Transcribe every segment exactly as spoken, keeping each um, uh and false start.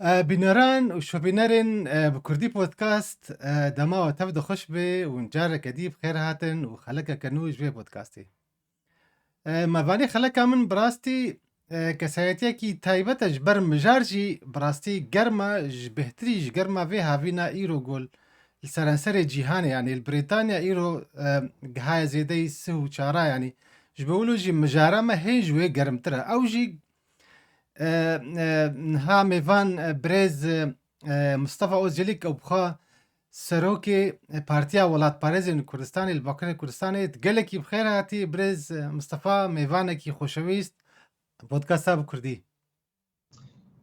E, bîneran û şopînerên, e, bi Kurdî Podcast, e, dema we tev de xweş be û careke dî bi xêr hatin û xelekeke nû ji vê podcastê. E, mevanê xeleka min bi rastî, e, kesayetiyekî taybet e, ji ber mijar jî bi rastî germ e, ji bêhtirî ji germa vê havîna îro ku li seranserê cîhanê, yanî li Brîtanya îro, e, gihaye zêdeyî sih û çara, yanî ji bo wilo jî mijara me hê ji wê germtir e. Ew jî, e, e, niha mêvan, e, birêz, e, e, Mustafa Ozcelik, ew bi xwe serokê, e, Partiya Welatparêzên Kurdistanê li Bakurê Kurdistanê. Gelekî bi xêr hatî birêz, e, Mustafa, mêvanekî xoşewîst podcasta bi kurdî.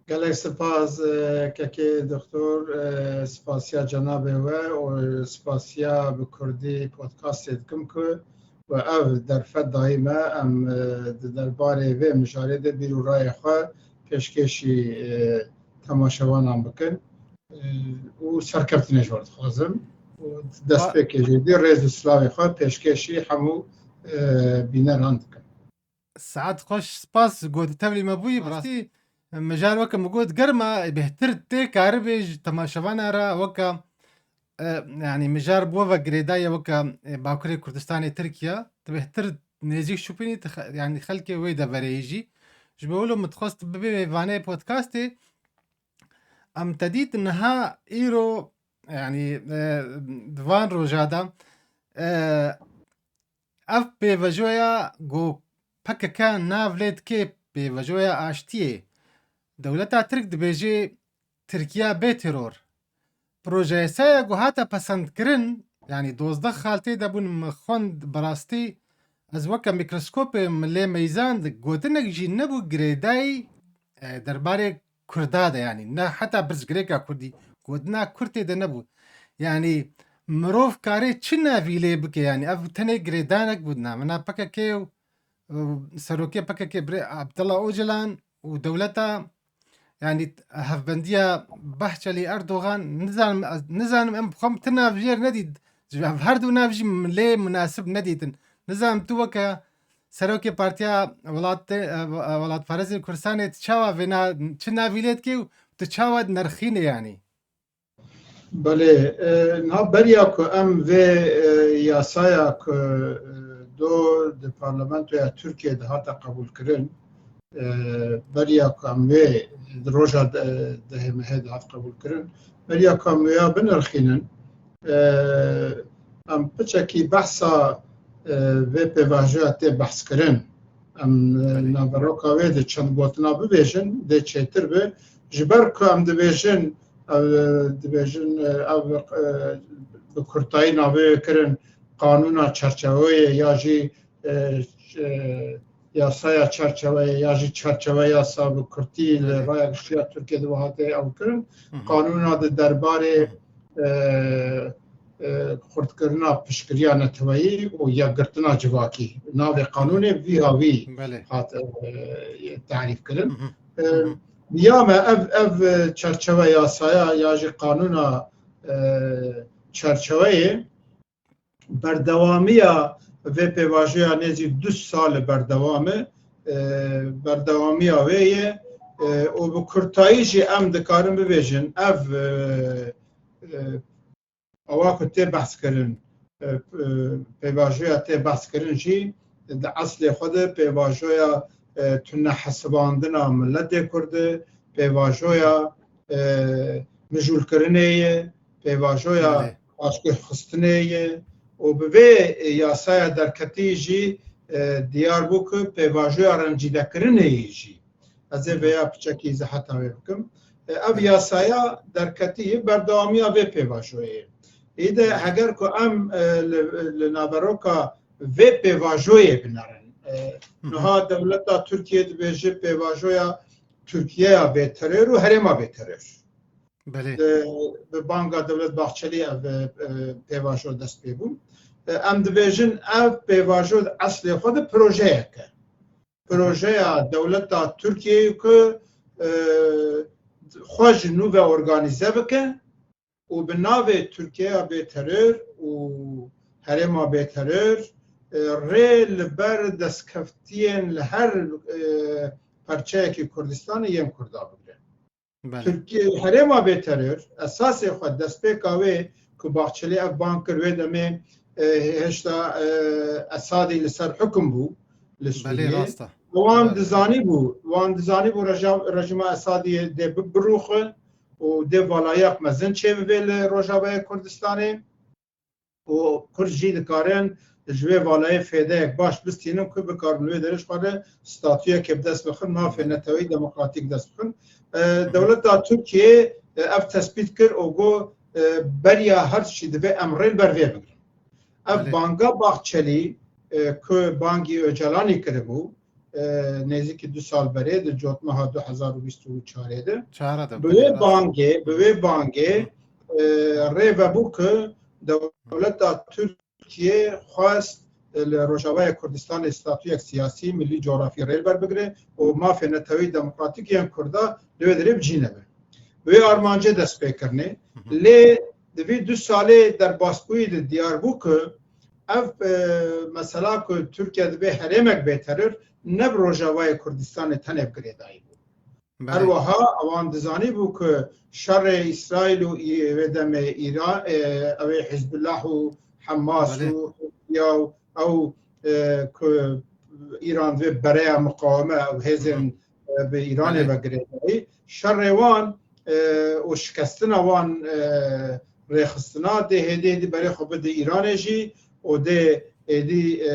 Gelek spas, e, kekê doktor, e, spasiya cenabê we û spasiya bi kurdî podcastê dikim ku we ev derfet dayî me, em, e, di derbarê vê mijarê de bîr û rayê xwe pêşkêşî, e, temaşevanan bikin. E, û serkeftinê ji we dixwazim. Û destpêkê jî dî rêz û silavê xwe pêşkêşî hemû, e, bîneran dikim. Saet xweş, spas ku tu tevlî me bûyî. Bi rastî mijar weke min got germ e, bêhtir tê karibê ji temaşevana re weke, e, yanî mijar bi we ve girêdayî ye weke, e, Bakurê Kurdistanê Tirkiye. Tu bêhtir nêzîk şopînî, tu xe-, yanî xelkê wê deverê yî jî. Ji bo wilo min dixwest tu bibê mêvanê podcastê. Em te dît niha îro, yanî, e, di van roja de, e, ev pêvajoya ku P K K nav lê dike pêvajoya aştiyê. Dewleta Tirk dibêje Tirkiya bê teror. Proje yasaya ku hate pesendkirin, yanî dozdeh xal tê de bûn, min xwend bi rastî, ez weke mîkroskopê min lê meyzand, gotinek jî nebû girêdayî, e, derbarê Kurda de, yanî ne heta birsgirêka Kurdî, gotina Kurd tê de nebû. Yanî mirov karê çi navî lê bike, yanî ev tenê girêdanek bû di navena P K K û, û serokê P K K birê Abdullah Ocalan û dewleta, yanî hevbendiya Bahçelî Erdogan, nizanim, ez nizanim em bi xwe tu nav jêr nedît. Ji ev her du nav jî lê munasib nedîtin. Nizanim tu weke serokê Partiya Welat-, e, Welatparêzên Kurdistanê tu çawa vêna, çi navî lê dikê û tu çawa dinirxînê yanî? Belê, e, niha beriya ku em vê, e, yasaya ku, e, do di parlamentoya Tirkiyê de hate qebûlkirin, e, beriya ku em vê di roja de-, dehê mehê de hat qebûlkirin, beriya ku em wêya binirxînin, e, em piçekî behsa, e, vê pêvajoya tê behskirin. Em, e, naveroka wê de çend gotina bibêjin, dê çêtir be. Ji ber ku em dibêjin, ev, e, dibêjin, e, ev, e, bi kurtayî navê wê kirin qanûna çerçeveyê ya jî, e, e, yasaya çerçeveyê ya jî çerçeve yasa bi kurtî li raya giştî ya Tirkiyê de hate ew kirin. Qanûna di derbarê, e, e, xurtkirina piştgiriya neteweyî û yekgirtina civakî. Navê qanûnê vî havî hat, e, tarîf kirin. E, ya me ev, ev, e, çerçeve yasaya ya jî qanûna, e, çerçeveyê berdewamiya vê pêvajoya nêzî du sal e berdewam e. E, berdewamiya wê ye. E, û bi kurtayî jî em dikarin bibêjin ev, e, e, ewa ku tê behs kirin, e, e, pêvajoya tê behs kirin jî di eslê xwe de pêvajoya, e, tunehesibandina miletê Kurd e, pêvajoya, e, mijûlkirinê ye, pêvajoya paşguhxistinê ye û bi vê, e, yasaya derketî jî, e, diyar bû ku pêvajoya rencîdekirinê ye jî. Ez ê vêya piçekî izaheta wê bikim. E, ev yasaya derketî berdewamiya vê pêvajoyê ye. Î de heger ku em, e, li, li naveroka vê pêvajoyê binerin, e, niha dewleta Tirkiye dibêje pêvajoya Tirkiyeya bêteror û herêma bêteror. Belê. Di, bi banga Dewlet Bahçelî ev, e, pêvajo dest pê bû. E, em dibêjin ev pêvajo di eslê xwe de projeyek e. Projeya dewleta Tirkiyeyê ku, e, xwe ji nû ve organîze bike û bi navê Tirkiyeya bêteror û herêma bêteror, e, rê li ber destkeftiyên li her, e, perçeyekî Kurdistanê yên Kurda bigire. Belê. Tirkiye, herêma bêteror, esasê xwe destpêka wê ku Bahçelî ev bang kir, wê demê, e, hêşta, e, Esadî li ser hukum bû li Belê, Sûriyê. Rast e. Wan Belê. Dizanî bû, wan dizanî bû reja-, rejîma Esadî dê bi-, birûxin û dê valayak mezin çêbibe li Rojavayê Kurdistanê. û Kurd jî dikarin ji vê valayê fêdeyek baş bistînin ku bikarin wê derê ji xwe re statuyekê bi dest bixin, mafê neteweyî demokratîk dest bixin. E, Hı hı. Dewleta Tirkiyê, e, ev tespît kir û got, e, beriya her tiştî divê em rê li ber vê bigirin. Ev Belê. Banga Bahçelî, e, ku bangî Ocalanî kiribû, e, nêzîkî du sal berê di cotmeha du hezar û bîst û çarê de. Çare de, Bi belê, wê rast. Bangê, bi wê bangê, Hı. E, rê vebû ku dewleta Tirkiyê xwest, e, li Rojavayê Kurdistanê statuyek siyasî, milî, cografî rê li ber bigire û mafê netewî demokratîk yên Kurda li wê derê bi cî nebe. Bi wê armancê dest pê kirinê. Hı hı. Lê di vî du salê derbasbûyî de diyar bû ku ev, e, mesela ku Tirkiye divê herêmek bê teror, ne bi Rojavayê Kurdistanê tenê bi girêdayî bû. Belê. Her wiha ewan dizanîbû ku şerê Îsraîl û Î-, wê demê Îran, e, ew ê Hizbullah û Hamas Belê. Û Hûsiya û ew, e, ku Îran divê bereya muqaweme ew hêzên, Hı hı. E, bi Îranê Belê. Ve girêdayî. Şerê wan, e, û şikestina wan, e, rêxistina dê hêdî hêdî berê xwe bide Îranê jî û dê êdî, e,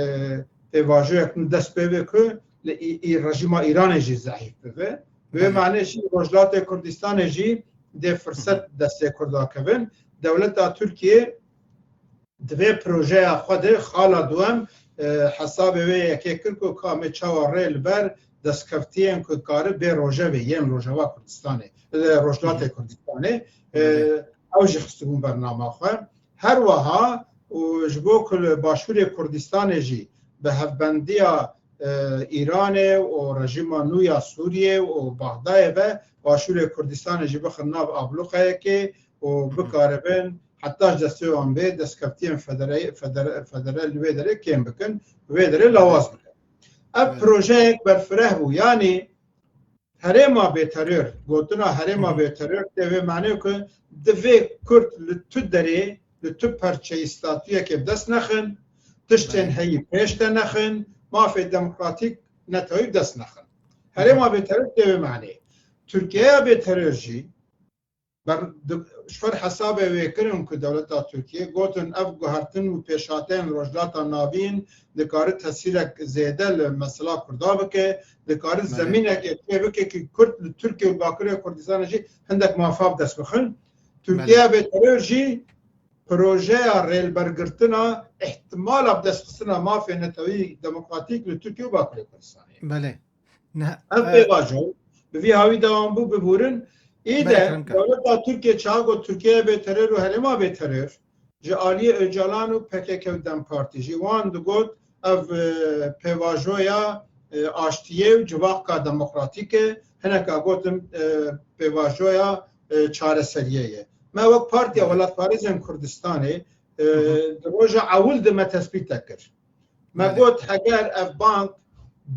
pêvajoyek nû dest pê bê ku li î-, î-, rejîma Îranê jî zeîf bibe. Bi vê Belê. Manê jî Rojhilatê Kurdistanê jî dê firset Hı hı. Destê Kurda kevin. Dewleta Tirkiyê di vê projeya xwe de xala duwem, e, hesabê wê yekê kir ku ka me çawa rê li ber destkeftiyên ku kari bê rojevê yên Rojava Kurdistanê, e, Rojhilatê Hı hı. Kurdistanê, e, Belê. Ew jî xistibûn bernama xwe. Her wiha û ji bo ku li Başûrê Kurdistanê jî bi hevbendiya, e, Îranê û rejîma nû ya Sûriyê û Baxdayê ve Başûrê Kurdistanê jî bixin nav ablûqeyekê û Hı hı. Bikaribin heta ji destê wan bê destkeftiyên federe-, federe-, federal li wê derê kêm bikin, wê derê lawaz bikin. Ev Evet. Projeyek berfireh bû. Yanî herêma bêteror, gotina herêma Hı hı. Bêteror tê vê manê ku divê Kurd li tu derê, li tu perçeyî statuyekê bi dest nexin, tiştên Belê. Heyî pêş de nexin, mafê demokratîk netewî bi dest nexin. Herêma Hı hı. Bêteror tê vê manê. Tirkiyeya bêteror jî ber-, di-, ji xwe hesabê wê kirin ku dewleta Tirkiye gotin ev guhertin û pêşhateyên Rojhilata Navîn dikare tesîrek zêde li mesela Kurda bike, dikare Belê. Zemînekê çê bike ku Kurd li Tirkiye û Bakurê Kurdistanê jî hindek mafa bi dest bixin. Tirkiye Belê. Bêteror jî projeya rêlbergirtina îhtimala bidestxistina mafê netewî demokratîk li Tirkiye û Bakurê Kurdistanê. Belê. Ne, Ev e, pêvajo bi vî hawî dewam bû, bibûrin. Î Belê, de kanka. Dewleta Tirkiye çawa got Tirkiye bêteror û herêma bêteror ji aliyê Ocalan û P K K û DEM Partî jî wan digot ev, e, pêvajoya, e, aştiyê û civaka demokratîk e. Hineka gotin, e, pêvajoya, e, çareseriyê ye. Me wek Partiya Belê. Welatparêzên Kurdistanê, e, Hı hı. Di roja ewil de me tespît te kir. Me Belê. Got heger ev bank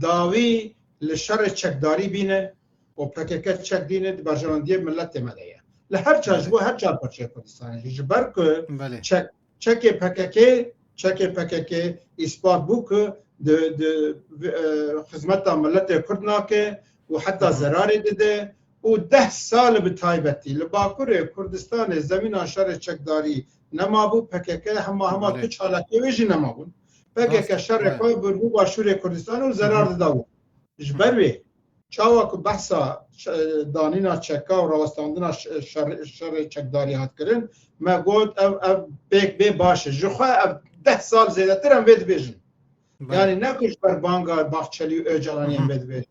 dawî li şerê çekdarî bîne û P K K çek dîne di berjewendiyê miletê me de ye. Li her çar ji Belê. Bo her çar parçeyê Kurdistanê jî. Ji ber ku Belê. Çek, çekê P K K, çekê P K K îspat bû ku di, di, e, xizmeta miletê Kurd nake û heta Hı hı. Zerarê dide û deh sal bi taybetî li Bakurê Kurdistanê zemîna şerê çekdarî nemabû, P K K hema hema Belê. Tu çalakiyê wê jî nemabûn. P K K Rast, şerê belê. Xwe birbû Başûrê Kurdistanê û zerar Hı hı. Dida wan. Ji Hı ber hı. Wê çawa ku behsa ş-, danîna çeka û rawestandina ş-, şer-, şerê çekdarî hat kirin, me got ev, ev pêk bê baş e. Ji xwe ev deh sal zêdetir em vê dibêjin. Belê. Yanî ne ku ji ber banga Bahçelî û Ocalanî em Hı hı. Vê dibêjin.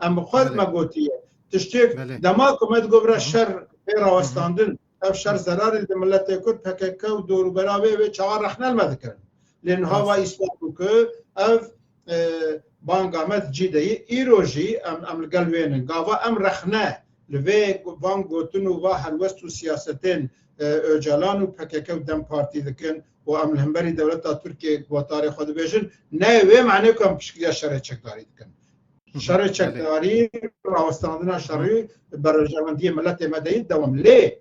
Em bi xwe Belê. Me gotiye. Tiştêk Belê. Dema ku me digot vira Hı hı. Şer bê Hı hı. Rawestandin, ev şer Hı. Zerarê di miletê Kurd, P K K û dorûbera wê, wê çawa rexne li me dikirin. Lê niha Rast. Va îspat bû ku ev, e, banga me di cî de ye. Îro jî em, em li gel wê nin. Gava em rexne li vê van gotin û va helwest û siyasetên, e, Ocalan û P K K û DEM Partî dikin û em li hemberî dewleta Tirkiyê gotarê xwe dibêjin, ne wê manê ku em piştgiriya şerê çekdarî dikin. Şerê çekdarî, rawestandina şerî, berjewendiyê miletê me de yî dewam. Lê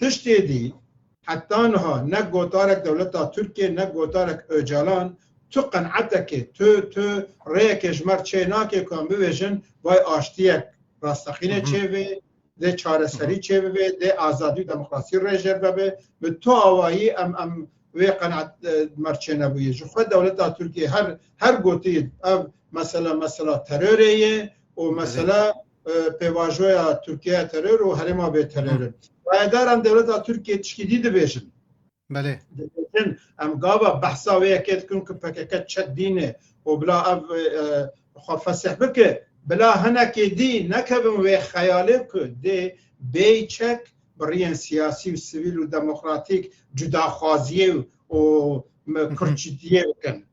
tiştê dî, heta niha ne gotarek dewleta Tirkiyê, ne gotarek Ocalan tu qenatekê, tu, tu rêyekê ji me re çê nake ku em bibêjin, vay aştiyek rastexîne çêvê, dê çareserî çêbibe, dê azadî û demokrasî rêjer vebe. Bi tu awayî em, em wê qenaet, e, me re çênebûye. Ji xwe dewleta Tirkiyê her, her gotî ev mesele, mesela terorê ye û mesele, e, pêvajoya Tirkiye teror û herêma bê teror in. Rayedaran dewleta Tirkiyê tişkî dî dibêjin. Belê. Dibêjin, em gava behsa wê yekê dikin ku P K K çek dîne û bila ev, e, xwe fesih bike, bila hinekê dî nekevin wê xeyalê ku dê bêy çek bi riyên siyasî û sivîl û demokratîk cudaxwaziyê û, û kurtçitiyê bikin.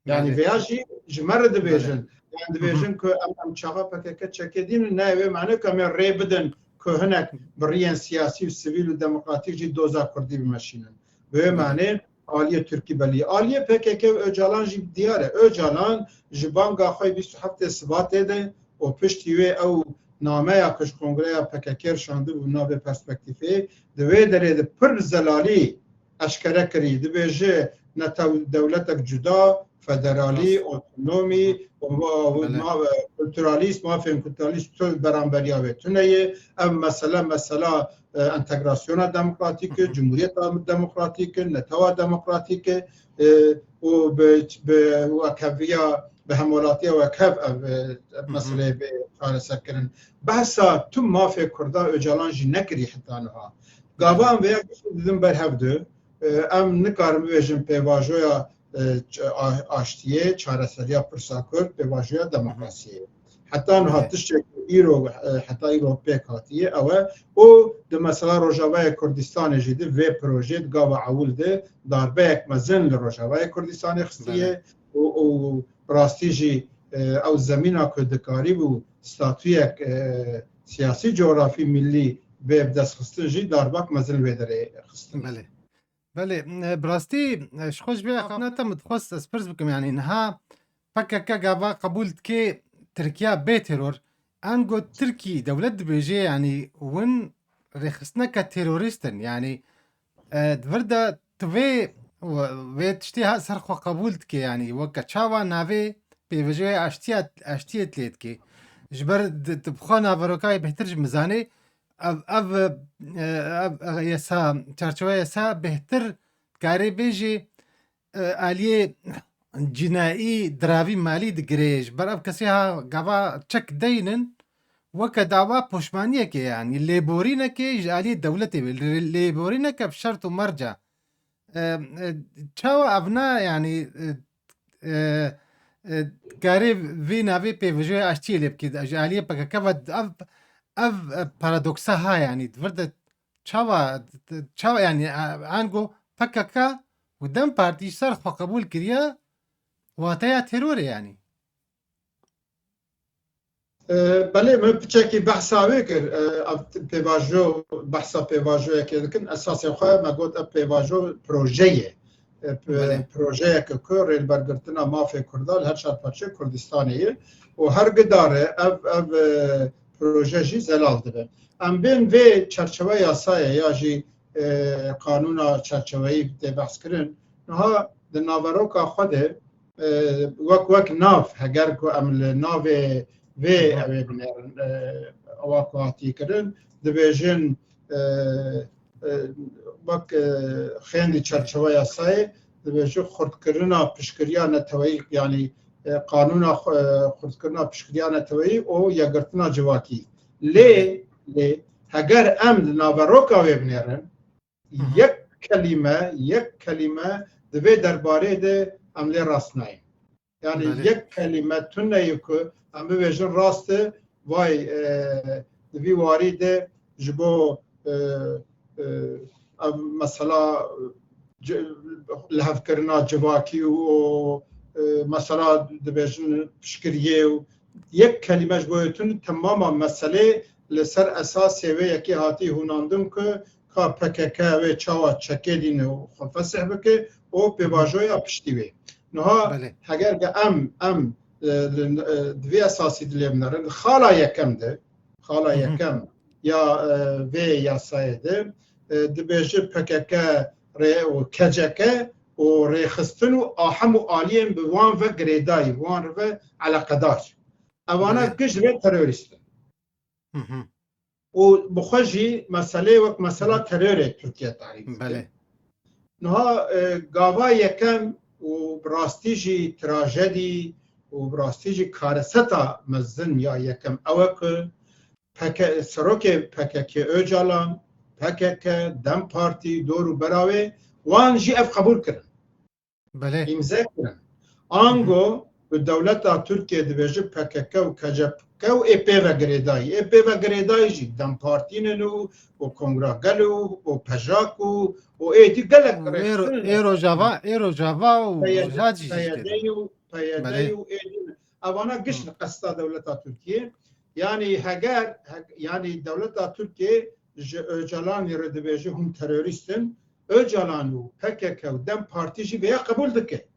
Yani, belê, veya jî ji me re dibêjin. Belê. Yani, dibêjin ku em, em çaxa P K K çekê dînin, ne wê mane ku em ê rê bidin ku hinek bi riyên siyasî û sivîl û demokratîk jî doza Kurdî bimeşînin. Bi wê mane aliyê Tirkî belî. Aliyê P K K û Ocalan jî diyar e. Ocalan ji banga xwe bîst û heftê Sibatê de û piştî wê ew nameya ku ji Kongreya P K K re şandibû navê perspektîfê, di wê derê de pir bi zelalî eşkere kirî. Dibêje netew-, dewletek cuda, federalî, otonomî, û ma-, û ma-, kulturalîst, mafên kulturalîst tu beramberiya wê tune ye. Ev mesele, mesela, e, entegrasyona demokratîk e, cumhuriyeta demokratîk e, netewa demokratîk e, e, û bi, bi wekheviya, bi hemwelatiya wekhev ev, e, meseleyê bê çareserkirin. Behsa tu mafê Kurda Ocalan jî nekirî heta niha. Gava em vêya giştî didin ber hev du. E, em nikarin bibêjin pêvajoya, e, ç-, a-, aştiyê, çareseriya pirsa Kurd, pêvajoya demokrasiyê. Heta niha tiştek ku îro, e, heta îro pêk hatiye, ew e. Û di mesela Rojavayê Kurdistanê jî di vê projeyê di gava ewil de darbeyek mezin li Rojavayê Kurdistanê xistiye û, û rastî jî, e, ew zemîna ku dikarîbû statuyek, e, siyasî cografî millî bê bi dest xistin jî darbak mezin li vê derê xistin. Belê. Belê, e, bi rastî, e, ji xwe ji vê axaftina te min dixwest ez pirs bikim, yanî niha P K K gava qebûl dike Tirkiya bê teror, ango Tirkî dewlet dibêje, yanî win rêxistineke terorîst in, yanî, e, di vir de tu vê, vê tiştê ha ser xwe qebûl dike, yanî weke çawa navê pêvajoya aştiya, aştiyê lê dike. Ji ber di, tu bi xwe naveroka wê bêhtir ji min zanê, ev, ev, e, ev, e, yasa, çarçeweya yasa bêhtir dikarê bêjê, e, aliyê cinaî diravî malî digirê. Ji ber ev kesê ha gava çek deynin, weke dava poşmaniyekê, yanî lêborînekê ji aliyê dewletê be. Lê-, lêborîneke bi şert û merca. E, e, çawa ev na, yanî, e, e, e, karê vê navê pêvajoya aştiyê lê bikî. Ji aliyê P K K ve ev, ev, e, paradoksa ha, yanî, di vir de çawa, çawa, yanî, e, ango P K K û DEM Partî ji ser xwe qebûl kiriye, wateya terorê, yanî. E, belê, min piçekî behsa wê kir. E, ev pêvajo, behsa pêvajoyekê dikin. Esasê xwe me got ev pêvajo proje ye. E, p-, belê, projeyeke ku rêlbergirtina mafê Kurda li her çar parçeyê Kurdistanê ye. Û her gidare ev, ev, e, proje jî zelal dibe. Em bên vê çerçewe yasayê ya jî, e, qanûna çerçeweyî tê behs kirin. Niha di naveroka xwe de, e, wek, wek nav, heger ku em li navê vê, hı hı, ew ê binêrin, e, ewa ku hatiye kirin, dibêjin, e, e, wek, e, xêndî çerçeveya yasayê, dibêje xurtkirina piştgiriya neteweyî, yanî, e, qanûna xu-, e, xurtkirina piştgiriya neteweyî û yekgirtina civakî. Lê, lê heger em li naveroka wê binêrin, hı hı, yek kelîme, yek kelîme di vê derbarê de em lê rast nayên. Yani, belê, yek kelîme tune ye ku em bibêjin rast e, vay, e, di vî warî de ji bo, e, e, ev mesela, e, ci-, lihevkirina civakî û, e, mesela dibêjin piştgiriyê û yek kelîme ji bo yê tune, temama meselê li ser esasê wê yekê hatî hûnandin ku ka P K K wê çawa çekê dîne û xwe fesih bike û pêvajoya piştî wê. Niha, belê, heger ke em, em e, li, e, di vê esasî dilê binêrin. Xala yekem de, xala Hı hı. yekem ya, e, vê yasayê de, e, dibêje P K K rê û K C K û rêxistin û a hemû aliyên bi wan ve girêdayî, wan ve eleqedar. Evana Belê. giş ve terorîst in. Hı hı. Û bi xwe jî meseleyê wek mesela terorê Tirkiye tarîf dike. Belê. Niha, e, gava yekem û bi rastî jî trajedî û bi rastî jî kareseta mezin ya yekem ew e ku P K, serokê P K K Ocalan, P K K, DEM Partî, dor û bera wê, wan jî ev qebûl kirin. Belê. Îmze kirin. Ango bi dewleta Tirkiye dibêje P K K û K C K û ê pê ve girêdayî. Ê pê ve girêdayî jî DEM Partî ne û, û Kongra Gel û, û PJAK û, û êdî gelek Êro-, rêxistin ne. Ê Rojava, ê Rojava û P Y D, Jihad jî P Y D tê de. û, P Y D Belê. û êdî ne. Evana giş Hı. li qesta dewleta Tirkiye. Yani heger, he-, yani dewleta Tirkiye ji Ocalanî re dibêje hûn terorîst in. Ocalan û P K K û DEM Partî jî vêya qebûl dike.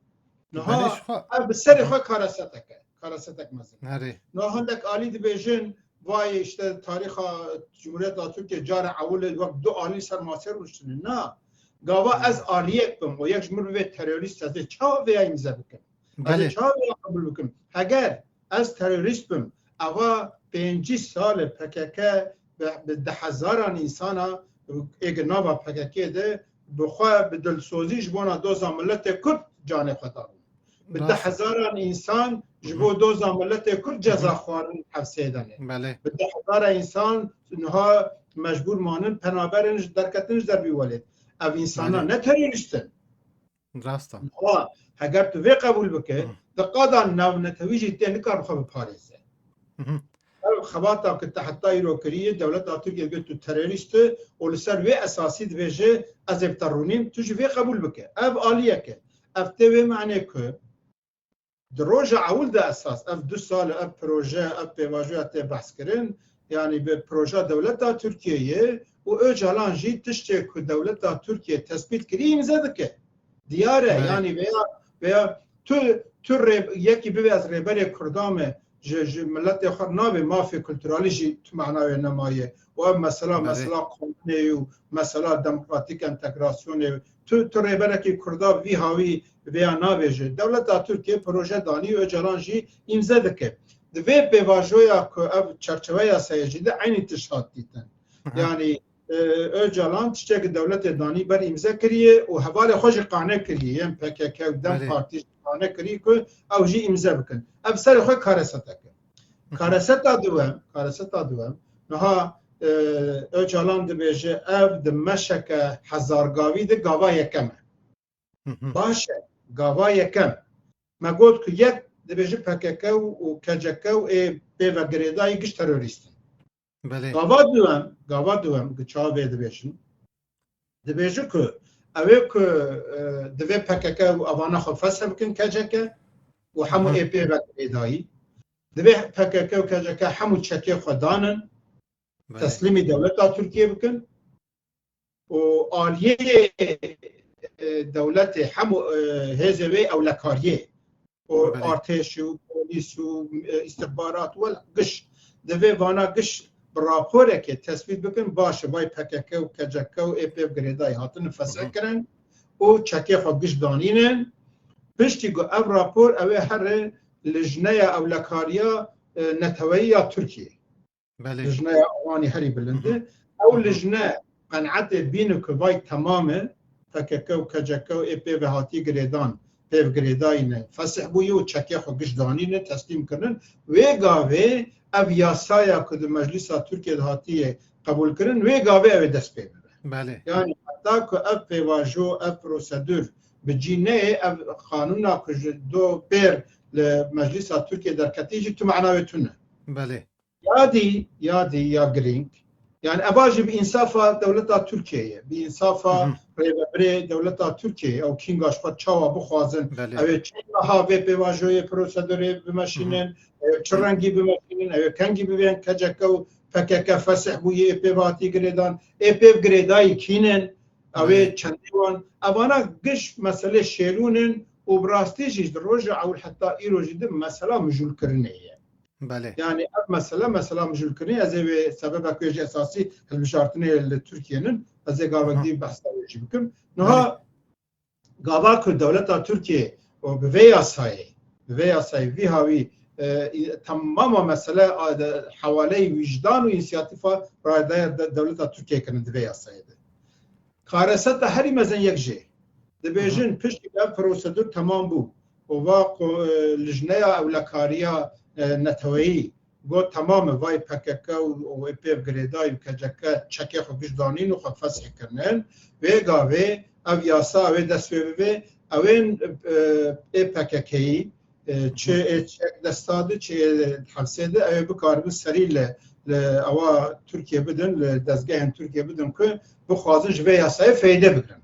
Niha Belê ji xwe. ev bi serê Hı. xwe karesetek e. Karesetek mezin. Nerê. Niha hindek alî dibêjin, vay işte tarîxa Cumhuriyeta Tirkiye cara ewil e wek du alî ser masê rûniştine. Na. Gava Hı. ez aliyek bim, o yek ji min bibê terorîst, ez ê çawa vêya îmze bikim? Ez ê Belê. çawa vêya qebûl bikim? Heger ez terorîst bim, eva pêncî sal e P K K bi, bi deh hezaran însana ê gi nava P K K de bi xwe bi dilsozî ji bona doza miletê Kurd canê xwe dabûn. Bi Rast. deh hezaran însan ji bo doza miletê Kurd ceza xwarin hevsê de ne. Belê. Bi deh hezara însan niha mecbûr manin, penaberin, ji derketin ji dervî welêt. Ev însana Belê. ne terorîst in. Rast e. Niha heger tu vê qebûl bike, Hı. di qada navnetewî jî tê nikar bi xwe biparêze. Hı hı. Ev xebata ku te heta îro kiriye, dewleta Tirkiye dibê tu terorîst î û li ser vê esasî dibêje, ez ê bi te rûnîm, tu jî vê qebûl bike. Ev aliyek e. Ev tê wê manê ku di roja ewil de esas, ev du sal e, ev proje, ev pêvajoya tê behs kirin, yanî bi proja dewleta Tirkiyeyê û Ocalan jî tiştê ku dewleta Tirkiye tespît kirî îmze dike. Diyar e, Belê. yanî veya, veya tu, tu rê-, yekî bibê ez rêberê Kurdan me, ji, ji miletê xwe nabê mafê kulturalî jî tu manayê nemaye. Û ev mesela, Belê. mesela qanûnê û mesela demokratîk entegrasyonê, tu, tu rêberekî Kurda vî hawî vêya nabêje. Dewleta Tirkiye proje danî, Ocalan jî îmze dike. Di vê pêvajoya ku ev çerçeveya yasayê jî de eynî tişt hat dîtin. Hı hı. Yanî e, Ocalan tiştekî dewletê danî ber îmze kiriye û hevalê xwe jî qane kiriye, yên P K K û DEM Belê. Partî jî qane kiriye ku ew jî îmze bikin. Ev serê xwe karesetek e. Hı hı. Kareseta duwem, kareseta duwem, niha, e, Ocalan dibêje ev di meşeke hezargavî de gava yekem e. Hı hı. Baş e, gava yekem. Me got ku yek dibêje P K K û, û K C K û ê pê ve girêdayî giş terorîst in. Belê. Gava duwem, gava duwem, ku çawa vê dibêjin? Dibêje ku ew ê ku, e, divê P K K û evana xwe fesih bikin K C K û hemû Hı hı. ê pê ve girêdayî. Divê P K K û K C K hemû çekê xwe danin, Belê. teslîmî dewleta Tirkiye bikin. û aliyê, e, dewletê, hemû, e, hêzê wê ewlekariyê û Belê. artêş û polîs û, e, îstixbarat û giş, divê vana giş bi raporekê tespît bikin, baş e, vay P K K û K C K û ê pê girêdayî hatine fesih Hı hı. kirin û çekê xwe giş danînin. Piştî ku ev rapor ew ê here lijneya ewlekariya, e, neteweyî ya Tirkiyê. Belê. Lijneya Awanî herî bilind e. Hı hı. Ew Hı hı. lijne qenaetê bîne ku vay temam e, P K K û K C K û ê pê ve hatî girêdan, pêv girêdayî ne. Fesih bûye û çekê xwe giş danîne, teslîm kirinin. Wê gavê ev yasaya ku di Meclîsa Tirkiye de hatiye qebûlkirin, wê gavê ew ê dest pê bibe. Belê. Yanî heta ku ev pêvajo, ev prosedûr bi cî neyê, ev qanûna ku ji do pêr li Meclîsa Tirkiye derketî jî tu mana wê tune. Belê. Ya dî, ya dî, ya girîng. Yani eva jî bi însafa dewleta Tirkiyeyê, bi însafa Hı hı. rêvebirê dewleta Tirkiyeyê, ew kînga ji xwe çawa bixwazin, Belê. ew ê çend meha vê pêvajoyê prosedurê bimeşînin, Hı hı. ew ê çi rengî bimeşînin, ew ê kengî bibên K C K û P K K fesih bûyê, ê pê ve hatî girêdan, ê pê girêdayî kînin, ew ê Belê. çendê wan. Evana giş meselê şêrûn in û û bi rastî jî di roja ewil heta îro jî di mesela mijûlkirinê ye. Belê. Yani ev mesele, mesela mijûlkirinê, ez ê wê sebeba ku jî esasî hilbijartinê li Tirkiye nin, ez ê gavek Aha. dî behsa wê jî bikim. Niha Belê. gava ku dewleta Tirkiye û bi vê yasayê, bi vê yasayê vî hawî, e, temama mesele, a, de, hewaleyê wijdan û însiyatîfa rayedarê de, dewleta Tirkiye kirin di vê yasayê de. Kareseta herî mezin yek jê. Dibêjin Aha. piştî ev prosedur temam bû û va ku, e, lijneya ewlekariya, e, neteweyî got, temam e, vay P K K û, û ê pê girêdayî û K C K çekê xwe giş danîn û xwe fesih kirinin. Wê gavê ev yasa ew ê dest pê bibe, ew ên, e, ê P K K'yî, e, çi ê çek desta de, çi ê hepsê de, ew ê bikaribin serî li, li ewa Tirkiye bidin, li dezgehên Tirkiye bidin ku bixwazin ji vê yasayê feyde bigirin.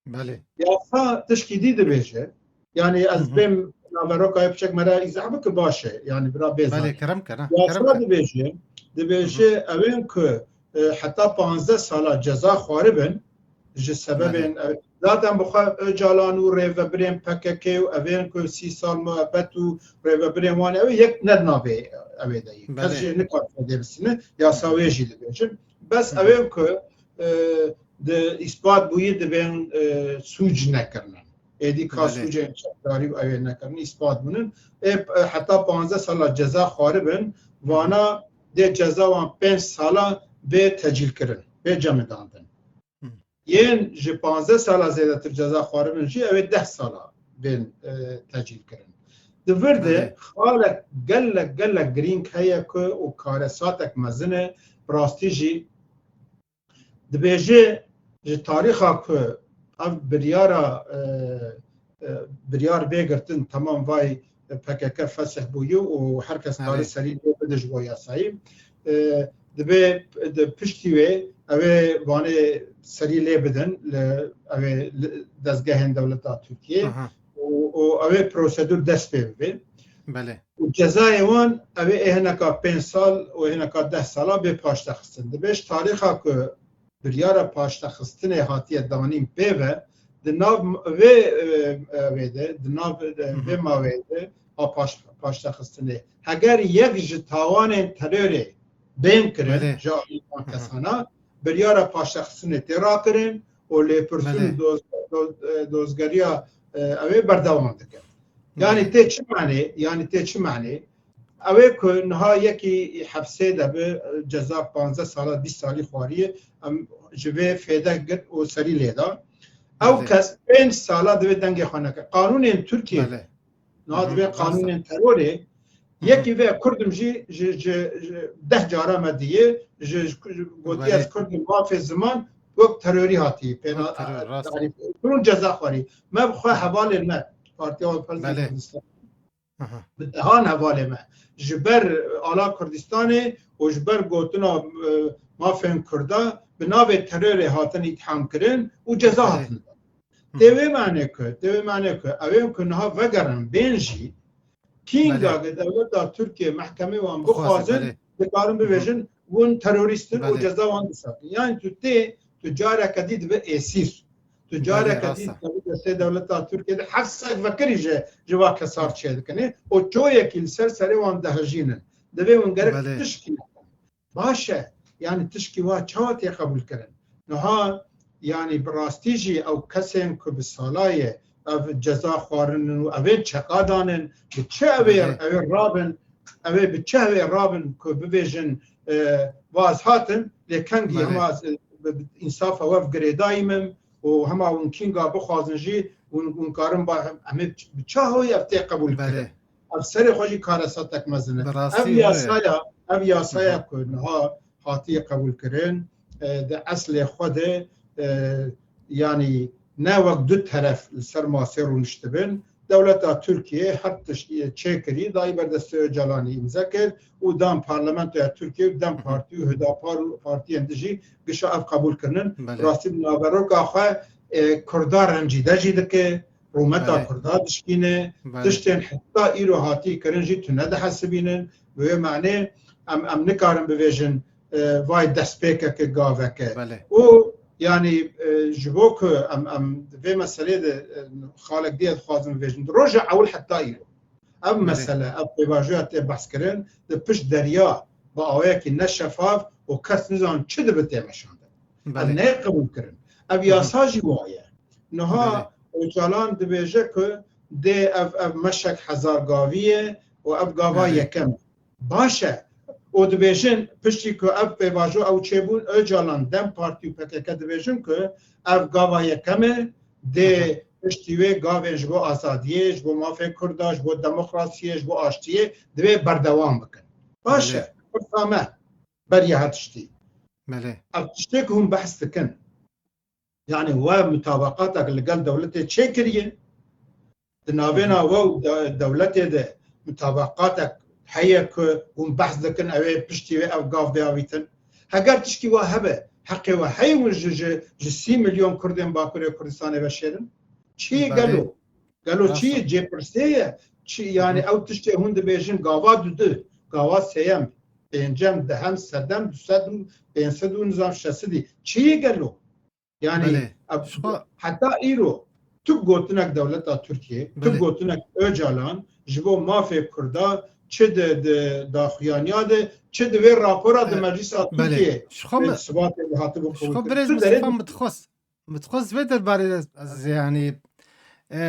Belê. Yasa tişkî dî dibêje. Yani ez Hı hı. bêm naveroka wê piçek me re îzah bike baş e. Yani bira bê Belê, zanî. kerem ke, ne? Yasa Kerem ke. dibêje, dibêje Hı hı. ew ên ku, e, heta panzdeh sala ceza xwaribin ji sebebên Belê. ew. Zaten bi xwe Ocalan û rêvebirên P K K û ev ên ku sî sal muebbet û rêvebirên wan ew ê yek ne di navê ew ê de ye. Kes Belê. jê nikare fedê bisîne. Yasa wê jî dibêjin. Bes Hı hı. ew ên ku, e, di îspat bûyî dibên, e, sûc nekirine. Êdî ka Belê. sûcên çekdarî û ew ê nekirin, îspat bûnin. Ê, e, heta panzdeh sala ceza xwaribin, Hı hı. vana dê ceza wan pênc sala bê tecîlkirin, bê cemidandin. Hı. Yên ji panzdeh sala zêdetir ceza xwaribin jî ew ê deh sala bên, e, tecîlkirin. Di vir de Belê. xalek gelek, gelek girîng heye ku û karesatek mezin e, bi rastî jî dibêje ji tarîxa ku ev biryara, e, e, biryar bê girtin, temam vay P K K fesih bûyî û her kes karî Erê. serî lê bide ji bo yasayî. E, dibê di piştî wê ew ê vanê serî lê bidin li ew ê li dezgehên dewleta Tirkiyê Aha. û, û ew ê prosedur dest pê bibe. Belê. Û cezayê wan ew ê hineka pênc sal û hineka deh sala bê paştexistin. Dibê ji tarîxa ku biryara paştexistinê hatiye danîn pê ve, di nav vê, e, e, vê de, di nav, e, Hı hı. vê maweyê de a paş-, paştexistinê. Heger yek ji tawanên terorê bên kirin, Belê. ji alî van Hı hı. kesana, biryara paştexistinê tê rakirin û lêpirsîn Belê. doz-, doz-, e, dozgeriya, e, ew ê berdewam dikin. Yani Belê. tê çi manê, yani tê çi manê? Ew ê ku niha yekî hepsê de bi ceza panzdeh sala, bîst salî xwariye, em ji vê fêde girt û serî lê da. Ew Belê. kes pênc sala divê dengê xwe neke. Qanûnên Tirkiye Belê. niha Hı hı, divê rast e. qanûnên terorê, Hı hı. yekî vê Kurdim jî ji, ji, ji deh cara me diye, ji, ji, ji, gotiye Belê. ez Kurdim, mafê ziman, wek terorî hatiye. Pêna Wek teror, rast e. tarîf. Kurun ceza xwarî. Me bi xwe hevalên me, Partiya Wan Parêzên Belê. Kurdistan. Aha. Bi dehan hevalê me ji ber ala Kurdistanê û ji ber gotina, e, mafên Kurda bi navê terorê hatin îtham kirin û ceza Belê. hatin. Hı Tê hı. wê manê ku, tê wê manê ku ew ên ku niha vegerin bên jî, kînga Belê. ge dewleta Tirkiye mehkemê wan Bixwaze, bixwazin, belê. dikarin Hı hı. bibêjin, hûn terorîst in û Belê. ceza wan disakin. Yani tu tê, tu careke dî dibe êsîr. Tu Belê, careke rast dî e. dikevî destê dewleta Tirkiye de heft sed vekirî ji, ji va kesar çêdikinê û çoyekî li ser serê wan dihejînin. Divê hûn gerek Belê. tişkî nekin. Baş e, yani tişkî wa çawa tê qebûlkirin? Niha, yani bi rastî jî ew kesên ku bi sala ye ev ceza xwarinin û ev ê çeqa danin, bi çi ev ê, Belê. ev ê rabin, ev ê bi çi ev ê rabin ku bibêjin, e, vaz hatin, lê kengî Belê. hema, e, bi, bi însafa we girêdayî min û hema hûn kînga bixwazin jî hûn, hûn karin ba, em ê bi çi, bi çi awayî ev tê qebûl Belê. kirin? Ev serê xwe jî karesatek mezin e. Bi rastî Ev wilo ye. yasaya, ev yasaya Hı hı. ku niha hatiye qebûlkirin, e, di eslê xwe de, e, yanî ne wek du teref li ser masê rûniştibin. Dewleta Tirkiye her tiştî çêkirî, dayî ber destê Ocalanî îmze kir û dan parlamentoya Tirkiye û DEM Hı hı. Partî û Hüdapar û partiyên din jî gişa ev qebûl kirinin. Belê. Rastî bi naveroka xwe, e, Kurda rencîde jî dike. Rûmeta Belê. Kurda dişkîne, Belê. tiştên heta îro hatî kirin jî tu nedihesibînin. Bi wê manê em, em nikarin bivêjin, e, vay destpêkeke gaveke. Belê. Û Yanî e, ji bo ku em, em vê meselê de e, xalek diye dixwazim bibêjim. Di roja ewil heta îro. Ev Belê. mesele, ev pêvajoya tê behs kirin, di pişt derya bi awayekî ne şefaf û kes nizan çi dibe tê meşandin. Ev Belê. neyê qebûl kirin. Ev Hı hı. yasa jî wa ye. Niha Belê. Ocalan dibêje ku dê ev, ev meşek hezar gavî ye û ev gava Belê. yekem e. Baş e. Û dibêjin, piştî ku ev pêvajo ew çêbûn, Ocalan, DEM Partî û P K K dibêjin ku ev gava yekem e, dê Aha. piştî wê gavên ji bo azadiyê, ji bo mafê Kurda, ji bo demokrasiyê, ji bo aştiyê divê berdewam bikin. Baş Belê. e, pirsa me beriya her tiştî. Belê. Ev tiştê ku hûn behs dikin. Yanî we mutabaqatek li gel dewletê çêkiriye. Di navêna we û de-, dewletê de mutabaqatek heye ku hûn behs dikin, ew ê piştî wê ev gav biavîtin. Heger tişkî we hebe, heqê we heye hûn ji, ji, ji sî milyon Kurdên Bakurê Kurdistanê veşêrin? Çi ye Belê. gelo? Gelo çi ye? Rast e. Cêpirsê ye? Çi, Hı yanî hı. ew tiştê hûn dibêjin gava dudu, gava sêyem, pêncem, dehem, sedem, du sed û pênc sed û nizam şesedî. Çi ye gelo? Yanî Belê. ev, Ji xwe heta îro tu gotinek dewleta Tirkiyê, tu Belê. gotinek Ocalan ji bo mafê Kurda çi di, di daxuyaniya de, çi di vê rapora di E, Meclisa belê. Tirkiyê Ji xwe e, mi-, Sibatê de hatibû ji xwe qebûlkirin. birêz Tu derê Mistefa min dixwest, min dixwest vê derbarê de ez, yanî, e,